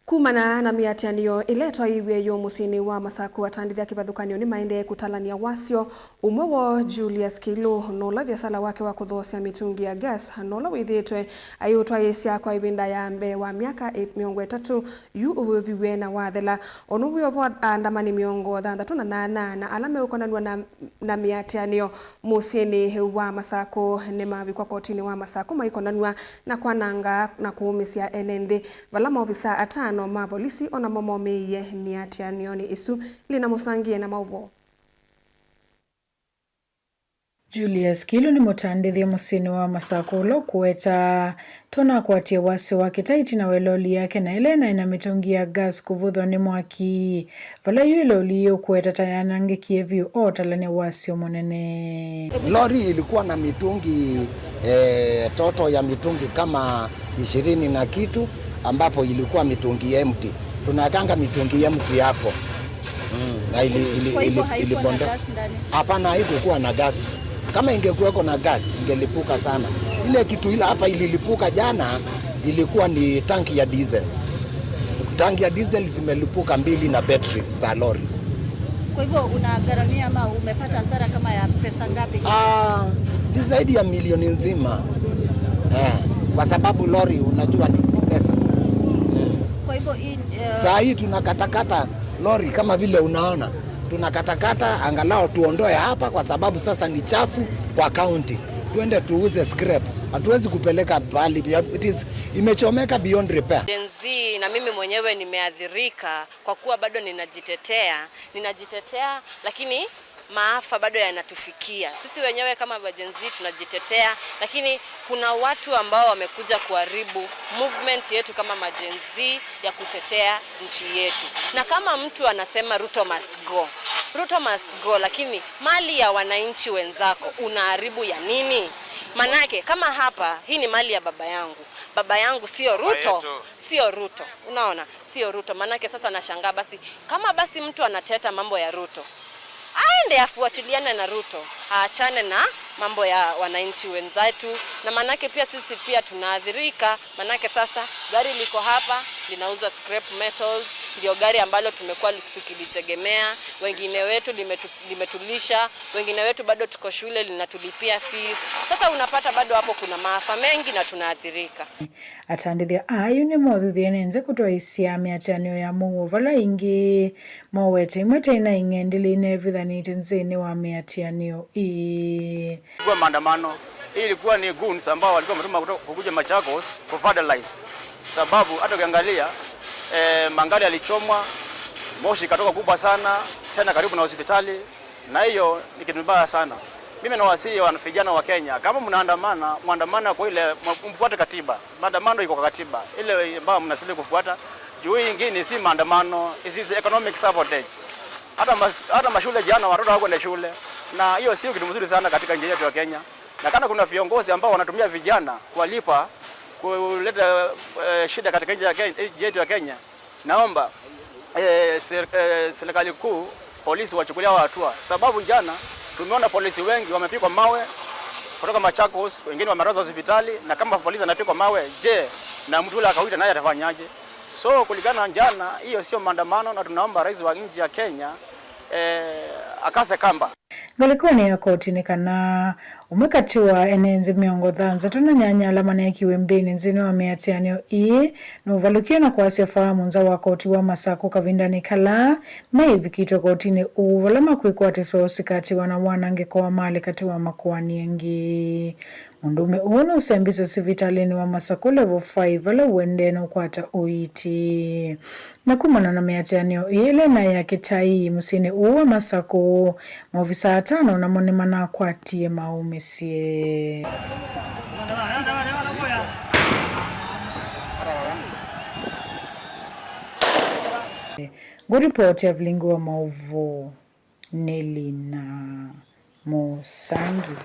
Kumana na miatianio iletwa iwe yo musyini wa Masaku atandithya kivathukanio ni maendee kutalania wasyo umwe wo Julius Kilu nola viasala wake wa kuthoosya mitungi ya gas nola withiitwe ayutwaisya kwa ivinda ya mbee wa miaka 30 yu uviviwe na wathela onu wiovo andamani 68 na ala meukonanwa na miatianio musyini wa Masaku ni mavikwa kotini wa Masaku maikonanwa na kwananga na kuumisya ene nthi vala maovisa 5 ma volisi ona momomiie miatianioni isu lina musangie na mauvo. Julius Kilu ni mutandithia musyini wa Masaku ula ukueta tona akwatie wasyo wa kitaiti na weloli yake na ila ina mitungi ya gas kuvuthwa ni mwaki vala yu iloli ukueta tayanangikie viu otalania wasyo munene. Lori ilikuwa na mitungi toto ya mitungi kama 20 na kitu, ambapo ilikuwa mitungi empty. Tunakanga mitungi empty hapo. Na ili hapana, haikukuwa na gas. Kama ingekuweko na gas ingelipuka sana. Ile kitu ile hapa ililipuka jana ilikuwa ni tanki ya diesel. Tanki ya diesel zimelipuka 2 na batteries za lori. Kwa hivyo unagharamia ama umepata hasara kama ya pesa ngapi? Ni zaidi ya milioni nzima. Kwa sababu lori unajua ni pesa. Kwa hivyo hii, saa hii tunakatakata lori kama vile unaona. Tunakatakata angalau tuondoe hapa kwa sababu sasa ni chafu kwa county. Tuende tuuze scrap. Hatuwezi kupeleka pali. It is imechomeka beyond repair. Gen Z na mimi mwenyewe nimeathirika kwa kuwa bado ninajitetea. Ninajitetea lakini maafa bado yanatufikia. Sisi wenyewe kama Gen Z tunajitetea, lakini kuna watu ambao wamekuja kuharibu movement yetu kama Gen Z ya kutetea nchi yetu. Na kama mtu anasema Ruto must go, Ruto must go, lakini mali ya wananchi wenzako unaharibu ya nini? Manake kama hapa hii ni mali ya baba yangu. Baba yangu sio Ruto. Sio Ruto. Unaona? Sio Ruto. Manake sasa nashangaa basi kama basi mtu anateta mambo ya Ruto, aende afuatiliane na Ruto, aachane na mambo ya wananchi wenzetu. Na manake pia sisi pia tunaathirika, manake sasa gari liko hapa linauza scrap metals, ndio gari ambalo tumekuwa tukilitegemea, wengine wetu limetulisha, wengine wetu bado tuko shule linatulipia fees. Sasa unapata bado hapo kuna maafa mengi na tunaathirika. Atandithia ayu ni mothuthie nenze kutwaisia miatianio ya muo vala ingi mowete imwe tena ing'endile inevithanite nzini wa miatianio ii. Kwa maandamano hii ilikuwa ni goons ambao walikuwa wametuma kukuja Machakos ku vandalize, sababu hata ukiangalia mangali yalichomwa, moshi ikatoka kubwa sana tena karibu na hospitali, na hiyo ni kitu mbaya sana. Mimi nawasihi vijana wa Kenya, kama mnaandamana, muandamana kwa ile mfuate katiba. Maandamano iko kwa katiba ile ambayo mnastahili kufuata. Juu hii nyingine si maandamano, it is economic sabotage. Hata mashule jana watoto hawakwenda shule, na hiyo sio kitu mzuri sana katika nchi yetu ya Kenya. Na kama kuna viongozi ambao wanatumia vijana kuwalipa kuleta shida katika nchi yetu ya Kenya, naomba serikali kuu, polisi wachukulie hatua, sababu jana tumeona polisi wengi wamepigwa mawe kutoka Machakos, wengine wamelazwa hospitali. Na kama polisi anapigwa mawe, je, na mtu yule akawaida naye atafanyaje? So kulingana na jana, hiyo sio maandamano, na tunaomba rais wa nchi ya Kenya akase kamba. Ngalikoni ya koti ni kana umekatiwa enenzi 68 alama na ikiwe mbini nzini wa miatianio ii na uvalukia na kuasia fahamu nza wa koti wa Masaku kavindani kala meivikitwa kotini uvalama kwikwatiswa usikatiwa na wanangeko wa mali kati wa makuani engi. Mundume uno usembiso sivitalini wa Masaku level 5 vala uende na ukwata uiti. Na kumana na miatianio ile na ya kitai musini uwa Masaku maofisa 5 na mone mana kwatie maumisie. Nguripoti ya vilingu wa mauvu Nelina Musangi.